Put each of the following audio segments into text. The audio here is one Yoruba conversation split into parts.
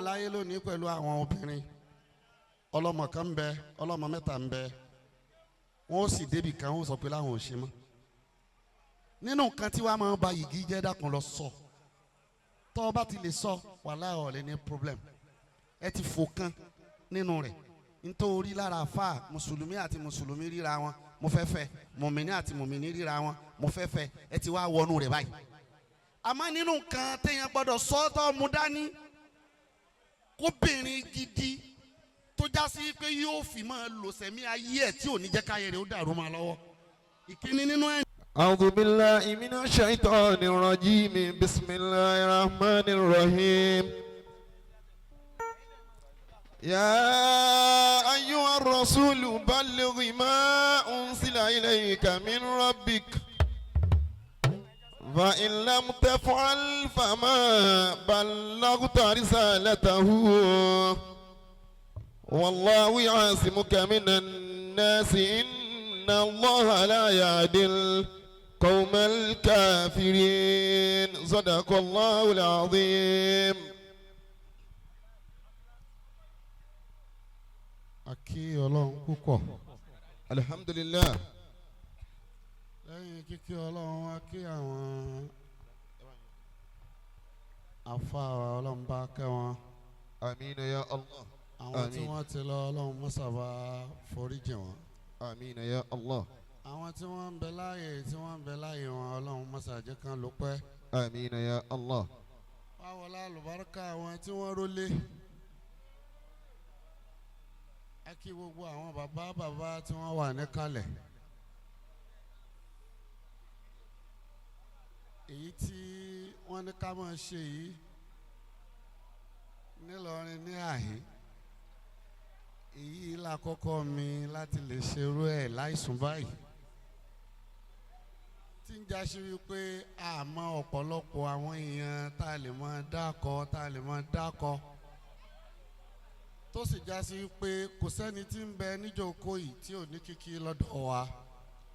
láyé lónìí pẹ̀lú àwọn obìnrin ọlọ́mọ kan ń bẹ ọlọ́mọ mẹ́ta ń bẹ wọ́n ó sì débì kan wọ́n sọ pé láwọn ò ṣe mọ́ nínú nǹkan tí wàá máa ba yìgì jẹ́ dákun lọ sọ tọ́ ọ bá ti lè sọ wàhálà ọ̀lẹ́ ní problem ẹ ti fò kan nínú rẹ̀ nítorí lára àfa mùsùlùmí àti mùsùlùmí ríra wọn mo fẹ́ fẹ́ mùmíní àti mùmíní ríra wọn mo fẹ́ fẹ́ ẹ ti wá wọnú rẹ̀ báyìí àmọ́ nínú nǹkan téèyàn gbọ́dọ̀ sọ tọ́ mu dání kóbìnrin gidi tó já sí pé yóò fi máa lò sẹ̀mí ayé ẹ̀ tí ò ní jẹ́ káyé rẹ̀ ó dàrú máa lọ́wọ́ ìkíní nínú ẹ̀. أعوذ بالله من الشيطان الرجيم بسم الله الرحمن الرحيم يا أيها الرسول بلغ ما أنزل إليك من ربك فإن لم تفعل فما بلغت رسالته والله يعصمك من الناس إن الله لا يهدي القوم الكافرين صدق الله العظيم. A kí Ọlọ́run púpọ̀. الحمد لله. Lẹ́yìn kíkí Ọlọ́run a kí àwọn àfa Ọlọ́run bá kẹ́ wọn. آمين يا الله. Àwọn tí Àmín. wọ́n ti lọ Ọlọ́run mọ́sàbá foríjì wọn. آمين يا الله. Àwọn tí wọ́n ń bẹ láàyè tí wọ́n ń bẹ láàyè wọn Ọlọ́run mọ́sàjẹ́ kan ló pẹ́. آمين يا الله. Báwo la àlùbáríkà àwọn tí wọ́n rólé. A kí gbogbo àwọn bàbá bàbá tí wọ́n wà níkàlẹ̀. Èyí tí wọ́n ní ká máa ṣe yìí nílọrin ní àhín èyí lákọ́kọ́ mi láti lè ṣerú ẹ̀ láìsùn báyìí tí ń jásí wípé àmọ́ ọ̀pọ̀lọpọ̀ àwọn èèyàn tá a lè máa dákọ tá a lè máa dákọ tó sì jásí wípé kò sẹ́ni tí ń bẹ níjókòó yìí tí ò ní kíkí lọ́dọ̀ wa.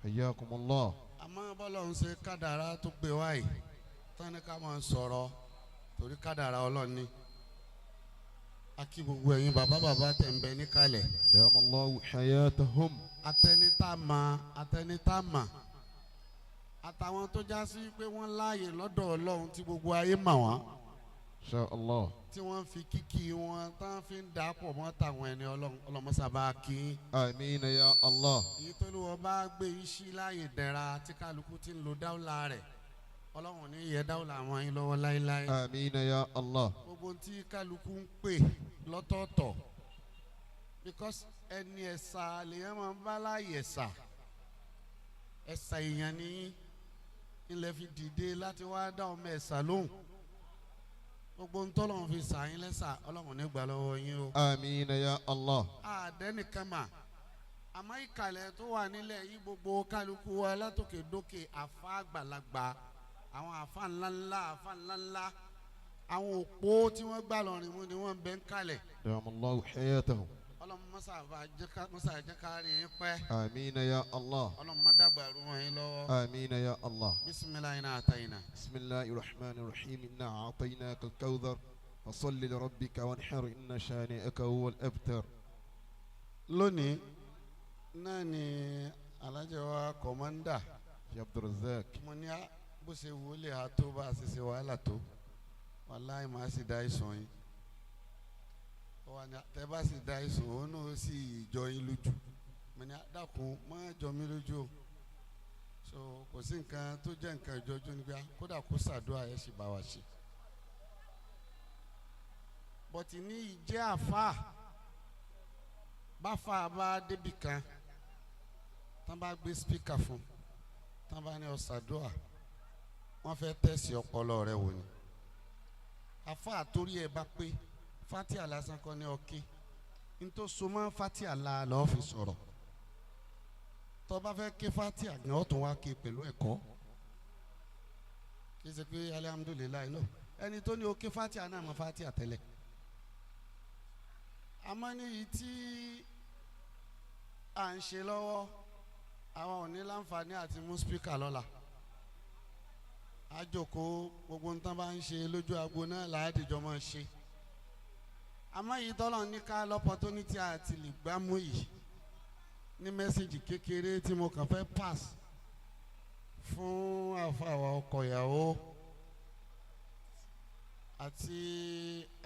حياكم الله. Àmọ́ bọ́lá ń ṣe kádàrá tó gbé wá yìí tán ní ká máa sọ̀rọ̀ torí kádàrá Ọlọ́run ni. A kí gbogbo ẹ̀yin bàbá bàbá tẹ̀ ń bẹ níkàlẹ̀. دام الله حياتهم. Atẹnitá ma atẹnitá mà àtàwọn tó já sí pé wọ́n láàyè lọ́dọ̀ Ọlọ́run tí gbogbo ayé mà wọ́n إن شاء الله. tí wọ́n fi kíkí wọn tán fi ń dà pọ̀ mọ́ tàwọn ẹni Ọlọ́run ọlọ́mọsábà kí. آمين يا الله. Èyí tó ní wọ́n bá gbé iṣẹ́ láàyè dẹ̀ra tí kálukú ti ń lo dáwùlà rẹ̀ Ọlọ́run ní yẹ dáwùlà àwọn yín lọ́wọ́ láéláé. آمين يا الله. Gbogbo tí kálukú ń pè lọ́tọ̀ọ̀tọ̀ because ẹni ẹ̀sà lèyàn máa ń bá láàyè ẹ̀sà ẹ̀sà èèyàn ní ilẹ̀ fi dìde láti wá dá ọmọ ẹ̀sà lóhùn gbogbo ń tọ́lọ́run fi sà yín lẹ́sà Ọlọ́run ní gbà lọ́wọ́ yín o. آمين يا الله. Àdẹ́nìkan mà àmọ́ ìkàlẹ̀ tó wà nílẹ̀ yìí gbogbo kálukú wa látòkè dókè àfa àgbàlagbà àwọn àfa ńláńlá àfa ńláńlá àwọn òpó tí wọ́n gbà lọ́rin mú ni wọ́n ń bẹ ń kalẹ̀. دام الله حياتهم. Ọlọ́run mọ́sá jẹ́ ká rí yín pẹ́. آمين يا الله. Ọlọ́run má dàgbà rú wọn yín lọ́wọ́. آمين يا الله. Bisimilayi náà àtàyìnà. بسم الله الرحمن الرحيم إنا أعطيناك الكوثر فصل لربك وانحر إن شانئك هو الأبتر. Lónìí náà ni alájọ wa kọ̀mọ́ndà. يا عبد الرزاق. Mo ní a bó ṣe wọlé ha tó bá a ṣe ṣe wàhálà tó wàláì máa sì dá ìsùn yín. Ó wà ní tẹ bá sì dá ìsùn òun náà ó sì jọ yín lójú. Mo ní dákun má jọ mí lójú o. So kò sí nǹkan tó jẹ́ nǹkan ìjọjú nígbà kódà kó ṣàdúrà ẹ̀ sì bá wa ṣe. Bọ̀tì ní ìjẹ́ àfa báfa bá débì kan tán bá gbé spíkà fún tán bá ní ó ṣàdúà wọ́n fẹ́ tẹ̀sí ọpọlọ rẹ wò ni. Àfa àtórí ẹ bá pé fatia lásán kọ́ ní ọ̀kẹ́ ntọ́ sọmọ́ fatia la lọ́ọ́ fi sọ̀rọ̀ tó bá fẹ́ ké fatia gan ọ́ tún wá ké pẹ̀lú ẹ̀kọ́ kí ṣe pé alihamudulilayi no ẹni tó ní o ké fatia náà mọ fatia tẹ́lẹ̀ àmọ́ níyì tí à ń ṣe lọ́wọ́ àwọn ò ní láǹfààní àti mú spíkà lọ́la a jókòó gbogbo nǹkan bá ń ṣe lójú agbo náà làádìjọ máa ṣe. Àmọ́ yìí tọ́lọ̀ ní ká l'opportunity àti lè gbámú yìí ní message kékeré tí mo kàn fẹ́ pass fún àfàwà ọkọ ìyàwó àti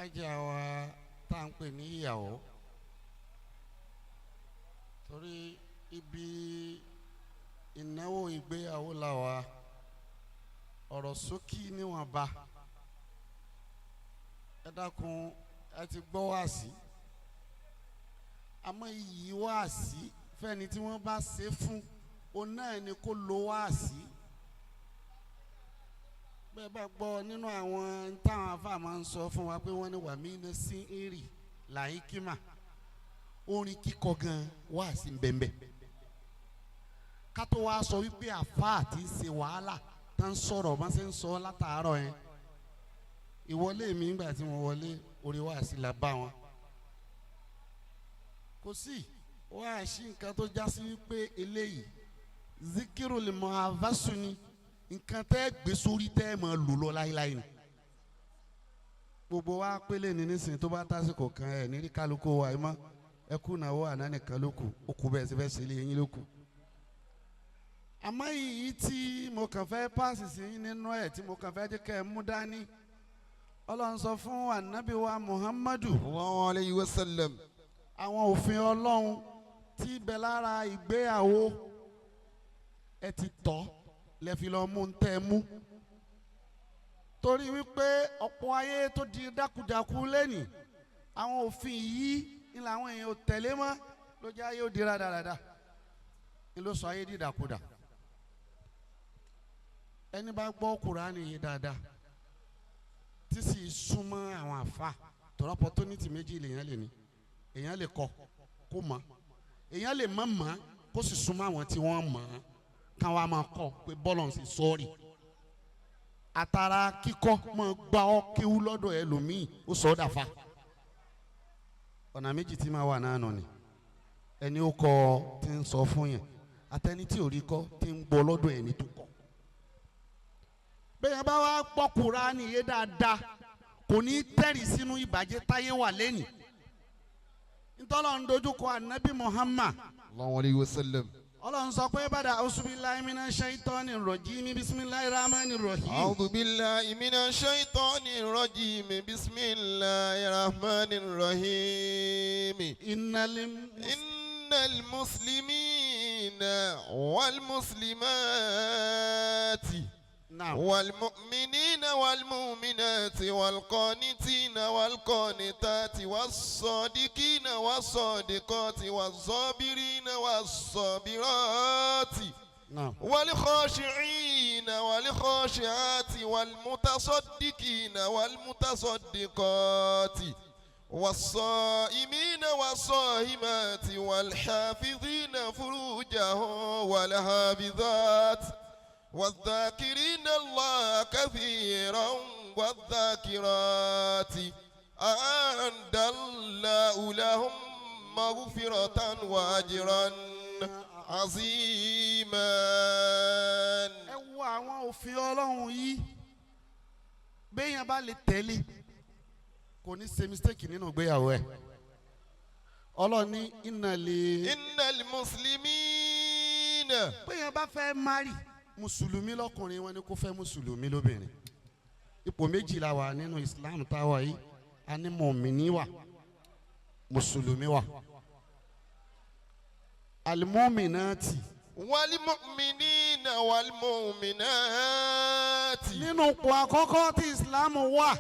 ẹ̀jẹ̀ wa tá à ń pè ní ìyàwó, torí ibi ìnáwó ìgbéyàwó la wà, ọ̀rọ̀ ṣókí níwọ̀nba. Ẹ dákun, ẹ ti gbọ́ wáàsí, àmọ́ iyì wáàsí fẹ́ni tí wọ́n bá ṣe fún òun náà ni kó lo wáàsí. Bẹ́ẹ̀ bá gbọ́ nínú àwọn táwọn afá máa ń sọ fún wa pé wọ́n ní wàmí ní sí èrì làyíkímà, orin kíkọ gan wáàsí bẹ́ẹ̀nbẹ́ẹ̀, ká tó wá sọ wípé àfáà ti ń ṣe wàhálà tá ń sọ̀rọ̀ bá ṣe ń sọ látàárọ̀ yẹn. Ìwọlé mi ńgbà tí mo wọlé, orí wáàsí la bá wọn. Kò sí wáàsí nǹkan tó já sí wípé eléyìí zikiru lè mọ avasu ni, nǹkan tẹ́ gbé sórí tẹ́ mọ lò lọ láéláé ni. Gbogbo wa pélé ní nísìnyí, tó bá tásìkò kan ẹ̀ nírí kálukú wa ẹ̀ mọ́ ẹ kú náwó àná nìkan ló kù, ó kú bẹ́ẹ̀ sí fẹ́ sílé yín ló kù. Àmọ́ yìí tí mo kàn fẹ́ páàsì sí nínú ẹ̀ tí mo kàn fẹ́ jẹ́ kẹ́ ẹ mú dání, Ọlọ́run sọ fún ànábì wa Muhammadu Sallallahu alayhi wa sallam. Àwọn òfin Ọlọ́run tí bẹ lára ìgbéyàwó, ẹ ti tọ́ lẹ fi lọ mú ń tẹ́ ẹ mú, torí wípé ọ̀pọ̀ ayé tó di dákúdàkú lẹ́nìí, àwọn òfin yìí ni làwọn èèyàn ò tẹ̀lé mọ́, ló jẹ́ ayé ó di rádaràda, ni ló sọ ayé dídàkudà. Ẹni bá gbọ́ Kùránì yìí dáadáa tí sì súnmọ́ àwọn àfa tọ́rọ, opportunity méjì lèèyàn lè ní: èèyàn lè kọ́ kó mọ̀, èèyàn lè mọ̀ mọ̀ kó sì súnmọ́ àwọn tí wọ́n mọ̀ ọ́n káwọn á máa kọ́ pé bọ́ọ̀lù ń sì sọ́ọ̀rì. Àtàrà kíkọ́ mọ̀ gbá ọ kéwú lọ́dọ̀ ẹlòmíì, ó sọ ọ́ dàfa. Ọ̀nà méjì tí máa wà náà nù ni: ẹni ó kọ́ tí ń sọ fún yẹn, àtẹni tí ò rí kọ́ tí ń gbọ́ lọ́dọ̀ ẹni tó kọ́. Bẹ́ẹ̀ yẹn bá wá gbọ́ Kùránì yé dáadáa, kò ní tẹ̀rì sínú ìbàjẹ́ táyé wà lẹ́nìí ntọ́lọ́ ń dojúkọ anabi Muhammad Sallallahu alayhi wa sallam. Ọlọ́run sọ pé bàdà ausubillahi minash shaitani rajim, bisimilahi rahmani rahim. أعوذ بالله من الشيطان الرجيم، بسم الله الرحمن الرحيم. Innal إن المسلمين والمسلمات naam والمؤمنين والمؤمنات والقانتين والقانتات والصادقين والصادقات والصابرين والصابرات naam والخاشعين والخاشعات والمتصدقين والمتصدقات والصائمين والصائمات والحافظين فروجهم والحافظات والذاكرين الله كثيرا والذاكرات أعد الله لهم مغفرة وأجرا عظيما. Ẹ wo àwọn òfin Ọlọ́run yìí, béèyàn bá lè tẹ̀lé, kò ní ṣe mistake nínú ìgbéyàwó ẹ̀. Ọlọ́run ní ìnàlè إن المسلمين béèyàn bá fẹ́ marry, mùsùlùmí lọ́kùnrin, wọn ni kó fẹ́ mùsùlùmí lóbìnrin. Ipò méjì la wà nínú Islam tá a wà yìí: a ní mọ̀mìnì wà, mùsùlùmí wà, alimọ́mìnàtì والمؤمنين والمؤمنات. Nínú ipò àkọ́kọ́ tí Islam wà,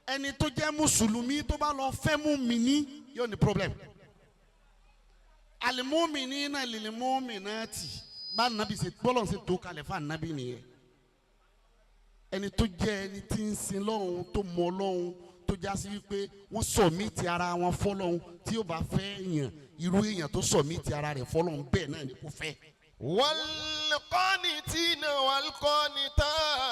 ẹni tó jẹ́ mùsùlùmí tó bá lọ fẹ́ mùmìnì yóò ní problem. Alimọ́mìnì náà lilimọ́mìnàtì bá nàbì ṣe bọ́lọ̀ ṣe tó kalẹ̀ fún ànábì nìyẹn. Ẹni tó jẹ́ ẹni tí ń sin lọ́hùn, tó mọ lọ́hùn, tó já sí wípé wọ́n submit ara wọn fọ́lọ́hùn, tí yóò bá fẹ́ yàn, irú èèyàn tó submit ara rẹ̀ fọ́lọ́hùn bẹ́ẹ̀ náà ni kò fẹ́. والقانتين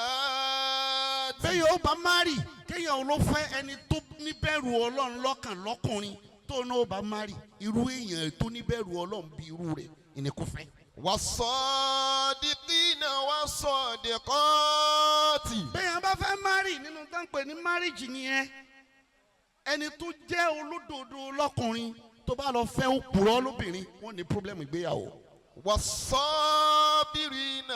والقانتات. Bẹ́ẹ̀ yóò bá marry, kéèyàn ló fẹ́ ẹni tó níbẹ̀rù Ọlọ́run lọ́kàn lọ́kùnrin, tó náà bá marry, irú èèyàn tó níbẹ̀rù Ọlọ́run bí irú rẹ̀ ni kò fẹ́. والصادقين والصادقات. Bẹ́ẹ̀ yẹn bá fẹ́ marry, nínú tó ń pè ní marriage nìyẹn. Ẹni tó jẹ́ olódodo lọ́kùnrin tó bá lọ fẹ́ òpùrọ́ lóbìnrin, wọ́n ní problem ìgbéyàwó. والصابرين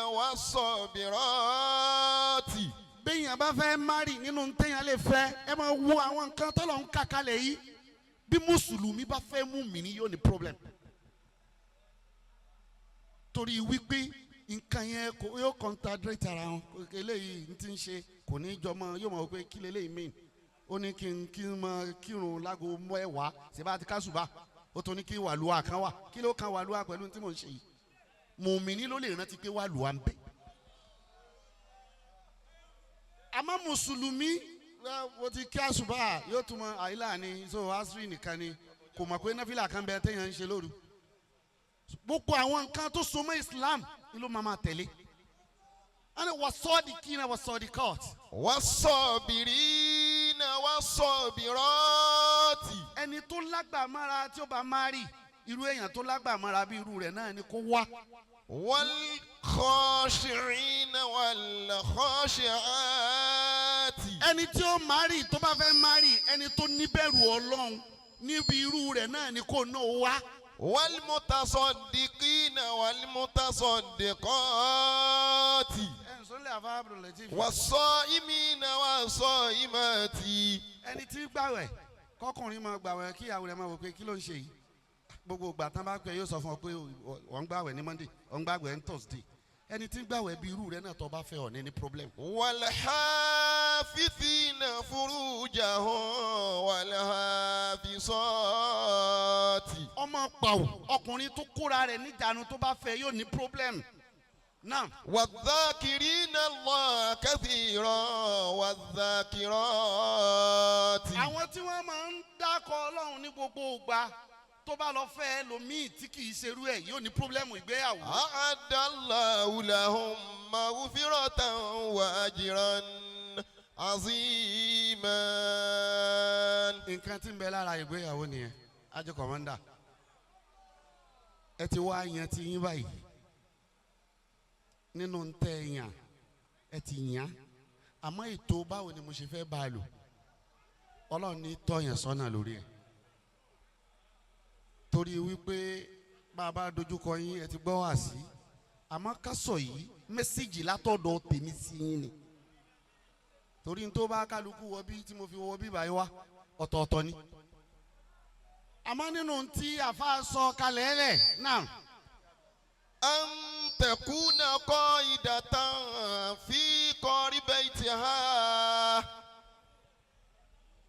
والصابرات. Béèyàn bá fẹ́ marry, nínú téèyàn lè fẹ́, ẹ máa wo àwọn nǹkan tọ́lọ̀ ń kà kalẹ̀ yìí. Bí mùsùlùmí bá fẹ́ mú mi ní, yóò ní problem, torí wípé nǹkan yẹn kò yóò contradict ara wọn. Eléyìí n ti ń ṣe kò ní jọmọ, yóò mọ̀ pé kí leléyìí mean. Ó ní kí n mọ kírun lágo 10, ṣèbá àti kásùbà. Ó tún ní kí wàlúwà kan wà. Kí ló kan wàlúwà pẹ̀lú tí mò ń ṣe yìí? Mùmíní ló lè rántí pé wàlúwà ń bẹ. Àmọ́ mùsùlùmí, ó ti kí àsùbà, yóò tún mọ àyílà ni, so asiri nìkan ni kò mọ̀ pé náfìlà kan bẹ téèyàn ń ṣe lóru. Gbogbo àwọn nǹkan tó so mọ́ Islam ni ló máa ma tẹ̀lé. Wọ́n ní wọ́sọ́ọ̀dì kí ni wọ́sọ́ọ̀dì court. والصابرين والصابرات. Ẹni tó lágbàmára tí ó bá marry, irú èèyàn tó lágbàmára bí irú rẹ̀ náà ni kó wá. والخاشعين والخاشعات. Ẹni tí ó marry, tó bá fẹ́ marry, ẹni tó níbẹ̀rù Ọlọ́run níbi irú rẹ̀ náà ni kó náà wá. والمتصدقين والمتصدقات. Ẹ̀ ń sọ́lé àfa Abdul Lateef. والصائمين والصائمات. Ẹni tí gbàwẹ̀, kọkùnrin máa gbàwẹ̀, kí ìyàwó rẹ̀ máa wò pé kí ló ń ṣe yìí. Gbogbo ìgbà tán bá pẹ́, yóò sọ fún ọ pé wọ́n ń gbàwẹ̀ ní Monday, wọ́n ń gbàwẹ̀ ní Thursday. Ẹni tí gbàwẹ̀ bí irú rẹ̀ náà tó bá fẹ́, ọ̀ ní problem. والحافظين فروجهم والحافظات. Ọmọ pàwọ̀, ọkùnrin tó kóra rẹ̀ níjànú tó bá fẹ́, yóò ní problem náà. والذاكرين الله كثيرا والذاكرات. Àwọn tí wọ́n máa ń dákọ̀ Ọlọ́run ní gbogbo ìgbà, tó bá lọ fẹ́ ẹlòmíì tí kì í ṣerú ẹ̀, yóò ní problem ìgbéyàwó. أعد الله لهم مغفرة وأجرا عظيما. Nǹkan tí ń bẹ lára ìgbéyàwó nìyẹn. Ájọ commander, ẹ ti wá yan ti yín báyìí. Nínú ń tẹ́ ẹ yàn, ẹ ti yàn, àmọ́ ètò báwo ni mo ṣe fẹ́ bá a lò, Ọlọ́run ní tọ́yàn sọ́nà lórí ẹ̀, torí wípé bá a bá dojúkọ yín, ẹ ti gbọ́ wá sí. Àmọ́ ká sọ yìí, message látọ̀dọ̀ tèmi sí yín ni, torí n tó bá kálukú wọ bí tí mo fi wọ bí báyìí wá, ọ̀tọ̀ọ̀tọ̀ ni. Àmọ́ nínú tí àfa sọ kalẹ̀ lẹ̀ náà. أن تكون قاعدة في قعر بيتها.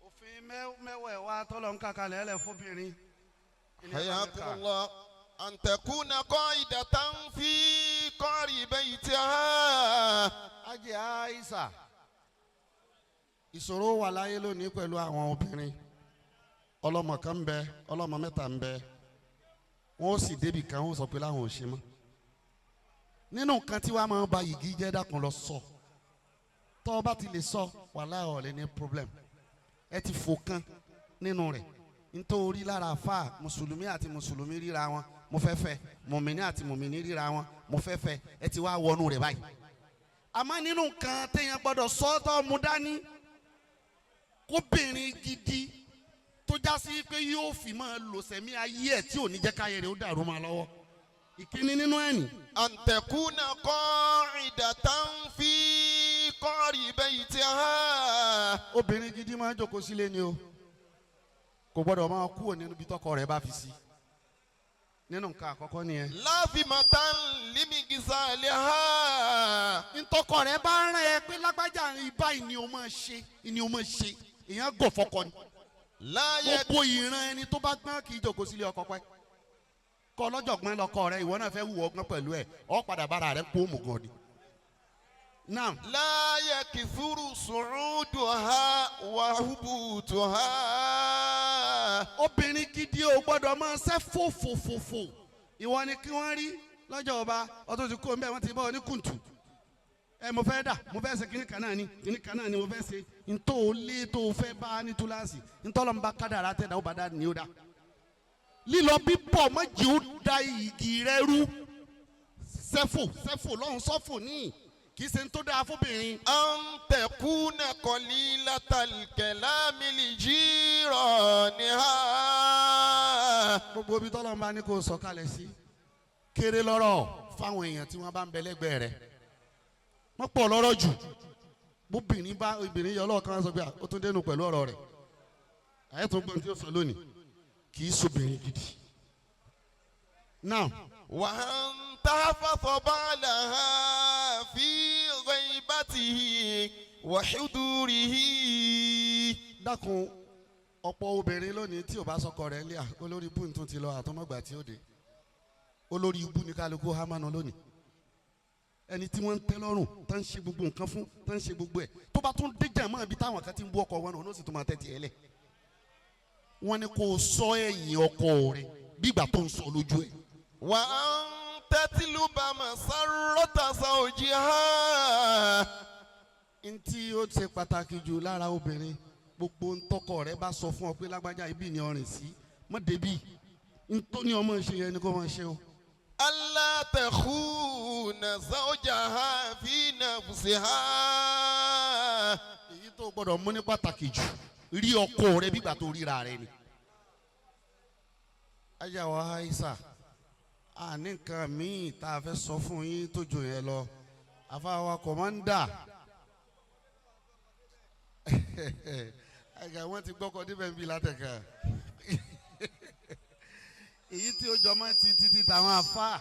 Òfin mẹ́wẹ̀ẹ̀wá tọ́lọ̀ ń kà kalẹ̀ lẹ̀ fóbìnrin. حياكم الله. أن تكون قاعدة في قعر بيتها. Ajé Aisha, ìṣòro wà láyé lónìí pẹ̀lú àwọn obìnrin. Ọlọ́mọ kan ń bẹ, ọlọ́mọ mẹ́ta ń bẹ, wọ́n ó sì débì kan, wọ́n sọ pé láwọn ò ṣe mọ́. Nínú nǹkan tí wàá máa ba yìgì jẹ́, dákun lọ sọ. Tọ́ ọ bá ti lè sọ, wàhálà ọ̀ ní problem. Ẹ ti fò kan nínú rẹ̀ nítorí lára àfa mùsùlùmí àti mùsùlùmí ríra wọn, mo fẹ́ fẹ́. Mùmíní àti mùmíní ríra wọn, mo fẹ́ fẹ́. Ẹ ti wá wọnú rẹ̀ báyìí. Àmọ́ nínú nǹkan téèyàn gbọ́dọ̀ sọ ọ́ mú dání, kóbìnrin gidi tó já sí pé yóò fi máa lò sẹ̀mí ayé ẹ̀ tí ò ní jẹ́ káyé rẹ̀ ó dàrú máa lọ́wọ́, ìkíní nínú ẹ̀ nì. أن تكون قاعدة في قعر بيتها. Obìnrin gidi máa ń jókòó sílé ni o, kò gbọ́dọ̀ máa kúrò nínú ibi tọkọ rẹ̀ bá fi sí. Nínú nǹkan àkọ́kọ́ nìyẹn. لازمة لمغسالها. Ntọkọ rẹ̀ bá rán ẹ pé lágbájá báyìí ni o máa ṣe, ni o máa ṣe, èèyàn gọ̀ fọkọ ni. لا يك Gbogbo ìran ẹni tó bá gbọ́n kì í jókòó sílé ọkọ pẹ́. Kọ́ ọlọ́jọ̀gbọ́n lọkọ rẹ, ìwọ náà fẹ́ wù ọgbọ́n pẹ̀lú ẹ̀, ọ padà bára rẹ kó òmùgọ̀ ni. Náà. لا يكثر صعودها وهبوطها. Obìnrin gidi ò gbọ́dọ̀ máa ṣẹ́ fòfòfòfò. Ìwọ ni kí wọ́n rí lọ́jọ́ ọba ọtún ti kó ń bẹ́ẹ̀, wọ́n ti bọ́ ọ ní kùntù ẹ. Mo fẹ́ dà, mo fẹ́ ṣe kíní kan náà ni, kíní kan náà ni mo fẹ́ ṣe. Ntọ́ ò lé tó o fẹ́ bá ní túláàsì, ntọ́lọ́mùbá kádàrá tẹ̀ dá, ó bá dá ní ó dá. Lílọ bíbọ̀ mọ́jì ó da igi rẹ rú. Sẹ́fò sẹ́fò lọ́hùn sọ́fò ní Kì í ṣe ń tó dáa fóbìnrin. أن تكون قليلة الكلام لجيرانها. Gbogbo ibi tọ́lọ́run bá ní kó o sọ̀kalẹ̀ sí, kéré lọ́rọ̀ fáwọn èèyàn tí wọ́n bá ń bẹ lẹ́gbẹ̀ẹ́ rẹ̀. Wọ́n pọ̀ lọ́rọ̀ jù. Bóbìnrin bá obìnrin yọ ọlọ́ọ̀kan sọ pé ó tún dénú pẹ̀lú ọ̀rọ̀ rẹ̀, àyẹ̀tún gbọ́n tí ó sọ lónìí, kì í sobìnrin gidi. Now. وأن تحفظ بعلها في غيبته وحضوره. Dákun, ọ̀pọ̀ obìnrin lónìí tí ò bá sọkọ rẹ̀ ńlẹ̀, olórí ibú tún ti lọ àtọmọ́gbà tí ó dé. Olórí ibú ní kálukú hámánu lónìí. Ẹni tí wọ́n ń tẹ́ lọ́rùn, tó ń ṣe gbogbo nǹkan fún, tó ń ṣe gbogbo ẹ̀, tó bá tún dé jàmọ́ ibi táwọn kan ti ń bú ọkọ wọn náà, ó sì tún máa tẹ́tí ẹ lẹ̀. Wọ́n ní kó o sọ ẹ̀yìn ọkọ rẹ̀ bí ìgbà tó ń sọ lójú ẹ̀. وأن تطلب مسرة زوجها. Ntí ó ṣe pàtàkì jù lára obìnrin, gbogbo ntọkọ rẹ bá sọ fún ọ pé lágbájá, ibi ni ọrìn sí, mọ débi ntọ́ ní ọmọ ṣe yẹn ni kò máa ṣe o. ألا تخون زوجها في نفسها. Èyí tó gbọ́dọ̀ mú ní pàtàkì jù, rí ọkọ rẹ bígbà tó ríra rẹ ni. Ajáwọ̀ Aisha, a ní nǹkan míì tá a fẹ́ sọ fún yín tó jù yẹn lọ. Àfàwà commander, àgà wọn ti gbọ́kọ̀ níbẹ̀ ń bí látẹ̀kẹ́. Èyí tí ó jọmọ́ ti títí tàwọn àfa.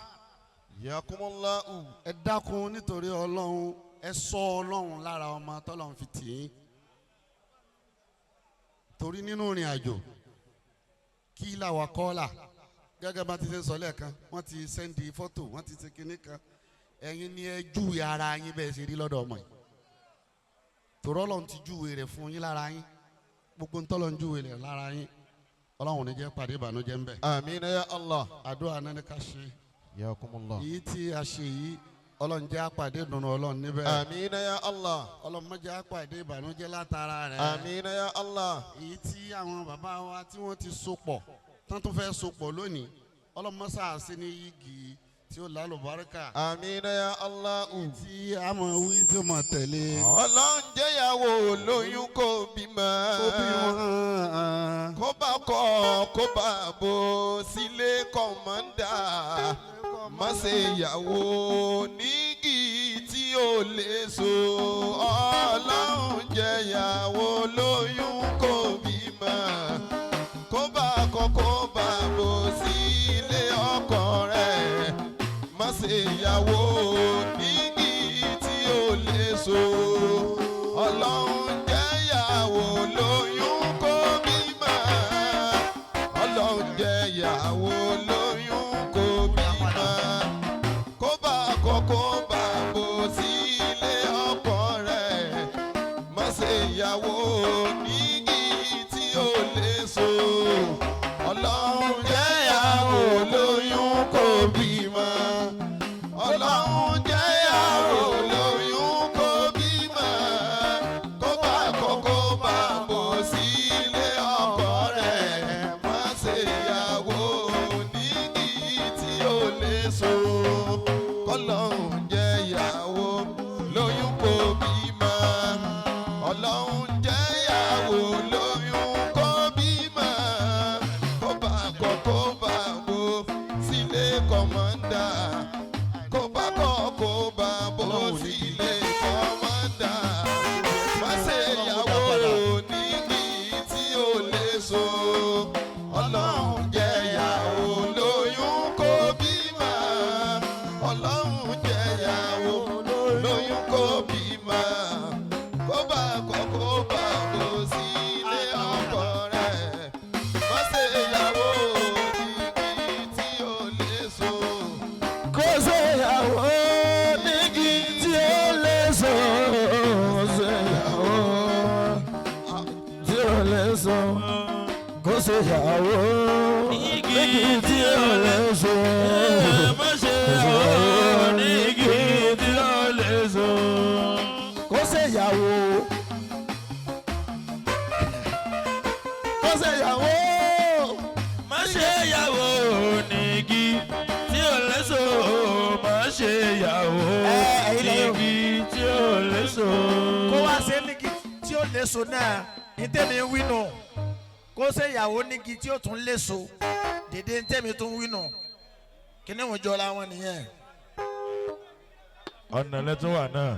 حياكم الله. Ẹ dákun, nítorí Ọlọ́run, ẹ sọ Ọlọ́run lára ọmọ tọ́lọ́run fi tì í, torí nínú ìrìn àjò kí làwà kọ́là, gẹ́gẹ́ bá ti ṣe sọ lẹ́ẹ̀kan, wọ́n ti send fọ́tò, wọ́n ti ṣe kinní kan. Ẹ̀yin ni ẹ júwe ara yín bẹ́ẹ̀ ṣe rí lọ́dọ̀ ọmọ yìí, tòrọ́ Ọlọ́run ti júwe rẹ̀ fún yín lára yín. Gbogbo ń tọ́lọ́ ń júwe rẹ̀ lára yín, Ọlọ́run ò ní jẹ́ pàdé ìbànújẹ́ ń bẹ̀. آمين يا الله. Àdúrà náà ni ká ṣe. حياكم الله. Èyí tí a ṣe yìí, Ọlọ́run jẹ́ àpàdé ìdùnnú Ọlọ́run níbẹ̀. آمين يا الله. Ọlọ́run má jẹ́ àpàdé ìbànújẹ́ látara rẹ̀. آمين يا الله. Èyí tí àwọn bàbá wa tí wọ́n ti so pọ̀ tán tún fẹ́ so pọ̀ lónìí, Ọlọ́run má ṣàṣì ní igi tí ó lálùbáríkà. آمين يا الله. Tí a mọ̀ wí tí ó mọ̀ tẹ̀lé. Ọlọ́run jẹ́yàwó lóyún kó bímọ. Kó bí wọn. Kó bá kọ́, kó bá bò sílé commander. Má ṣe ìyàwó nígi tí ó lè so. Ọlọ́run jẹ́yàwó lóyún kó bímọ. Kó bá kọ́, kó bá bò sílé ọkọ rẹ̀. Má ṣe ìyàwó nígi tí ó lè so. Ọlọ́run jẹ́yàwó lóyún kó bímọ. Ọlọ́run jẹ́yàwó lóyún kó bímọ. Kó bá kọ́, kó bá bò sílé ọkọ rẹ̀. Má ṣe ìyàwó nígi tí ó lè so. Ọlọ́run jẹ́yàwó lóyún kó bímọ. Ọlọ́run jẹ́yàwó lóyún kó bímọ. Kó bá kọ́, kó bá bò sílé ọkọ rẹ̀. Má ṣe ìyàwó nígi tí ó lè so. Kọ́lọ́run jẹ́yàwó lóyún kó bímọ. Ọlọ́run jẹ́yàwó lóyún kó bímọ. Kó bá kọ́, kó bá bò sílé commander. Kó bá kọ́, kó bá bò sílé commander. Má ṣe ìyàwó nígi tí ó lè so. Ọlọ́run jẹ́yàwó lóyún kó bímọ. Ọlọ́run jẹ́yàwó lóyún kó bímọ. Kó bá kọ́, kó bá bò sílé ọkọ rẹ̀. Má ṣe ìyàwó nígi tí ó lè so. Kó ṣèyàwó nígi tí ó lè so. Kó ṣèyàwó tí ó lè so. Kó ṣèyàwó nígi tí ó lè so. Má ṣe ìyàwó nígi tí ó lè so. Kó ṣèyàwó. Kó ṣèyàwó. Má ṣe ìyàwó nígi tí ó lè so. Má ṣe ìyàwó Ẹ, ẹ̀yin lẹ́yìn o. nígi. léso náà. Ní tèmi ń wí nù, kó ṣe ìyàwó nígi tí ó tún léso dèdè. Ní tèmi tún wí nù, kíní ìwọ̀n jọra wọn nìyẹn. Ọ̀nà lẹ́tún wà náà.